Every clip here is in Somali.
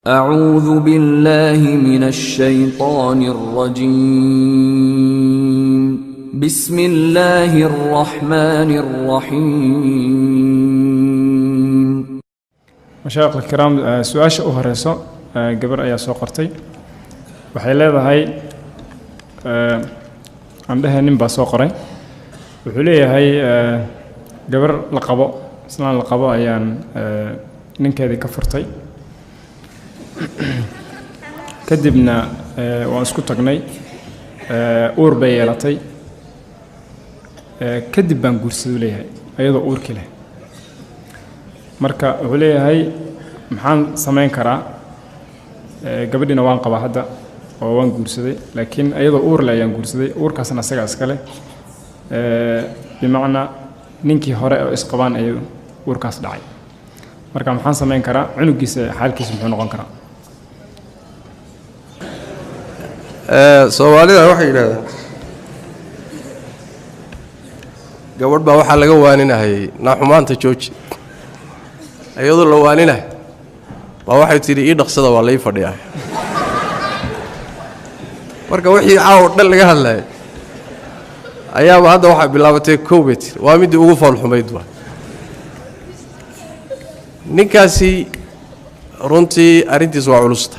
أعوذ بالله من الشيطان الرجيم. بسم الله الرحمن الرحيم. Mashaayikh alkiraam, su-aasha u horeyso gabar ayaa soo qortay. Waxay leedahay, aan dhehe nin baa soo qoray, wuxuu leeyahay gabar la qabo, islaan la qabo ayaan ninkeedii ka furtay, kadibna waan isku tagnay, uur bay yeelatay, kadib baan guursaday, leeyahay, ayadoo uurkii leh. Marka wuxuu leeyahay, maxaan samayn karaa? Gabadhiina waan qabaa hadda oo waan guursaday, laakiin ayadoo uur leh ayaan guursaday, uurkaasna asagaa iska leh, bimacnaa ninkii hore oo isqabaan ayuu uurkaas dhacay. Marka maxaan samayn karaa? Cunugiisa xaalkiisa muxuu noqon karaa? Soomaalida waxay yidhahdaan gabadh baa waxaa laga waaninahayay naaxumaanta jooji, iyadoo la waaninahay baa waxay tidhi ii dhaqsada, waa lai fadhiyaa. Marka wixii caawo dhan laga hadlayay ayaaba hadda waxaa bilaabatay kow bay tiri, waa middii ugu foolxumayd. Waa ninkaasi runtii arrintiis waa culusta,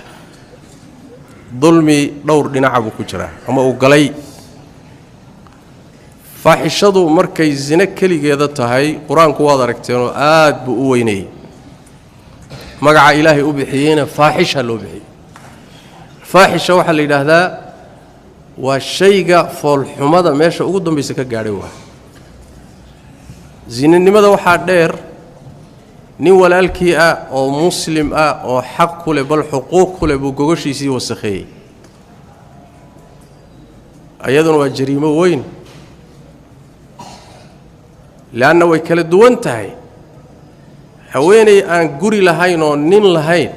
dulmi dhowr dhinaca buu ku jiraa ama uu galay. Faaxishadu markay sino keligeeda tahay, qur-aanku waad aragteenoo aad buu u weynayey, magaca ilaahay u bixiyeyna faaxisha loo bixiyey. Faaxisha waxaa la yidhaahdaa waa shayga foolxumada meesha ugu dambaysa ka gaadhay. Waa sinanimada. Waxaa dheer nin walaalkii ah oo muslim ah oo xaq ku leh, bal xuquuq ku leh, buu gogoshiisii wasakheeyey, iyaduna waa jariimo weyn, leanna way kala duwan tahay haweeney aan guri lahayn oo nin lahayn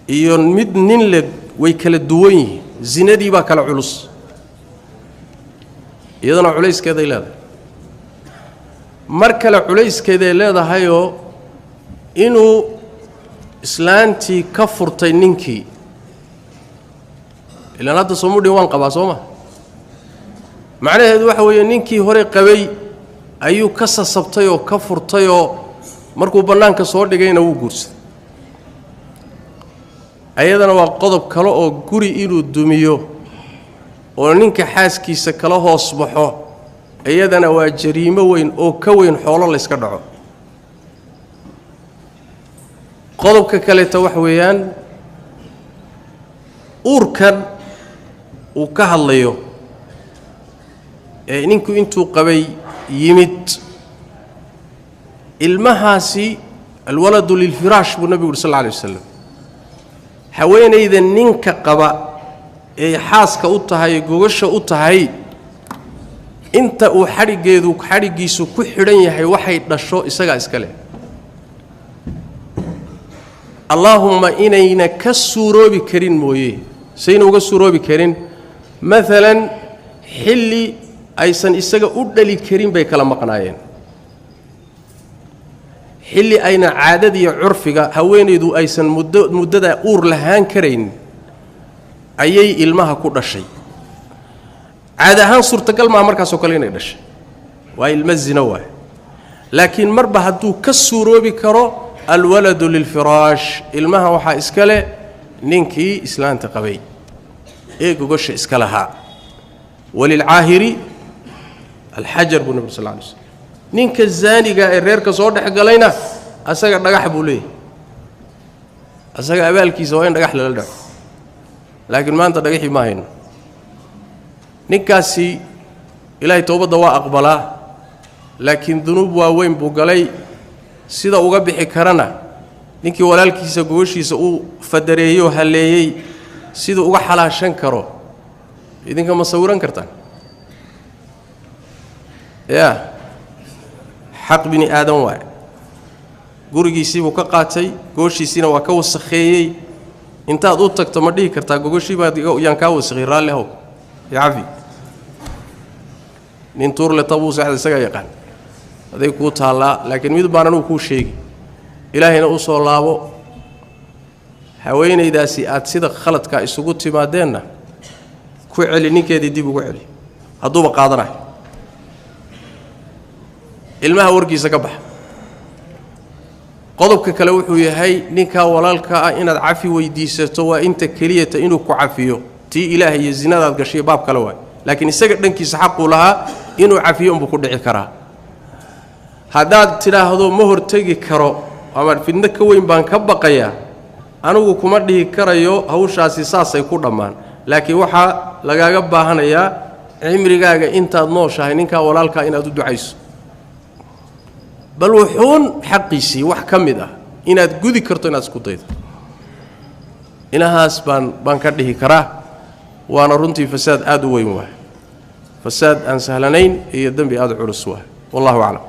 iyo mid nin leh, way kala duwan yihiin. Zinadii baa kala culus, iyaduna culayskeeday leedahay. Mar kale culayskeeday leedahayoo inuu islaantii ka furtay ninkii, ilaan hadda soomudhin waan qabaa, soo ma? Macnaheedu waxa weeye ninkii hore qabay ayuu ka sasabtay oo ka furtayoo markuu bannaanka soo dhigayna wuu guursaday. Ayadana waa qodob kale oo guri inuu dumiyo oo ninka xaaskiisa kala hoos baxo, iyadana waa jariimo weyn oo ka weyn xoolo layska dhaco. Qodobka kaleeta waxa weeyaan uurkan uu ka hadlayo ee ninku intuu qabay yimid ilmahaasi, alwaladu lilfiraash buu nebigu uri sal alla alay wasalam. Haweenayda ninka qaba ee xaaska u tahay, gogasha u tahay, inta uu xadhiggeedu xadhiggiisu ku xidhan yahay waxay dhasho isagaa iska leh. Allaahumma inayna ka suuroobi karin mooye, sayna uga suuroobi karin, maalan xilli aysan isaga u dhali karin bay kala maqnaayeen, xilli ayna caadadiiyo curfiga haweenaydu aysan muddo muddadaa uur lahaan karayn ayay ilmaha ku dhashay. Caadi ahaan suurtagal maaha markaasoo kale inay dhashay, waa ilmo zino waay. Laakiin marba hadduu ka suuroobi karo, alwaladu lilfiraash, ilmaha waxaa iska leh ninkii islaanta qabay ee gogosha iska lahaa. Walilcaahiri alxajar buu nabig sal lla alay slam. Ninka zaaniga ee reerka soo dhex galayna asaga dhagax buu leeyahay, asaga abaalkiisa waa in dhagax lala dhaco. Laakiin maanta dhagaxii ma hayno. Ninkaasi ilaahay towbadda waa aqbalaa, laakiin dunuub waaweyn buu galay. Sida uga bixi karana, ninkii walaalkiisa gogoshiisa uu fadareeyey oo halleeyey siduu uga xalaashan karo idinka ma sawiran kartaan? Yaa xaq bini aadan waaye, gurigiisiibuu ka qaatay, gooshiisiina waa ka wasakheeyey. Intaad u tagto ma dhihi kartaa gogoshii baad yaan kaa wasakhay, raalli how, yacafi? Nin tuurle tabuu seexda isagaa yaqaan, aday kuu taallaa. Laakiin mid baan anugu kuu sheegi, ilaahayna u soo laabo. Haweenaydaasi aad sida khaladka isugu timaadeenna ku celi ninkeedii, dib ugu celi hadduuba qaadanayo. Ilmaha warkiisa ka baxa. Qodobka kale wuxuu yahay ninkaa walaalka ah inaad cafi weydiisato. Waa inta keliyata inuu ku cafiyo. Tii ilaahay iyo zinadaad gashay baab kale waay, laakiin isaga dhankiisa xaquu lahaa inuu cafiyo unbuu ku dhici karaa. Haddaad tidhaahdo ma hortegi karo ama fidno ka weyn baan ka baqayaa, anigu kuma dhihi karayo hawshaasi saasay ku dhammaan, laakiin waxaa lagaaga baahanayaa cimrigaaga intaad nooshahay ninkaa walaalkaa inaad u ducayso, bal wuxuun xaqiisii wax ka mid ah inaad gudi karto, inaad isku daydo. Inahaas baan ka dhihi karaa. Waana runtii fasaad aada u weyn waay, fasaad aan sahlanayn iyo dembi aada u culus waay. Wallahu aclam.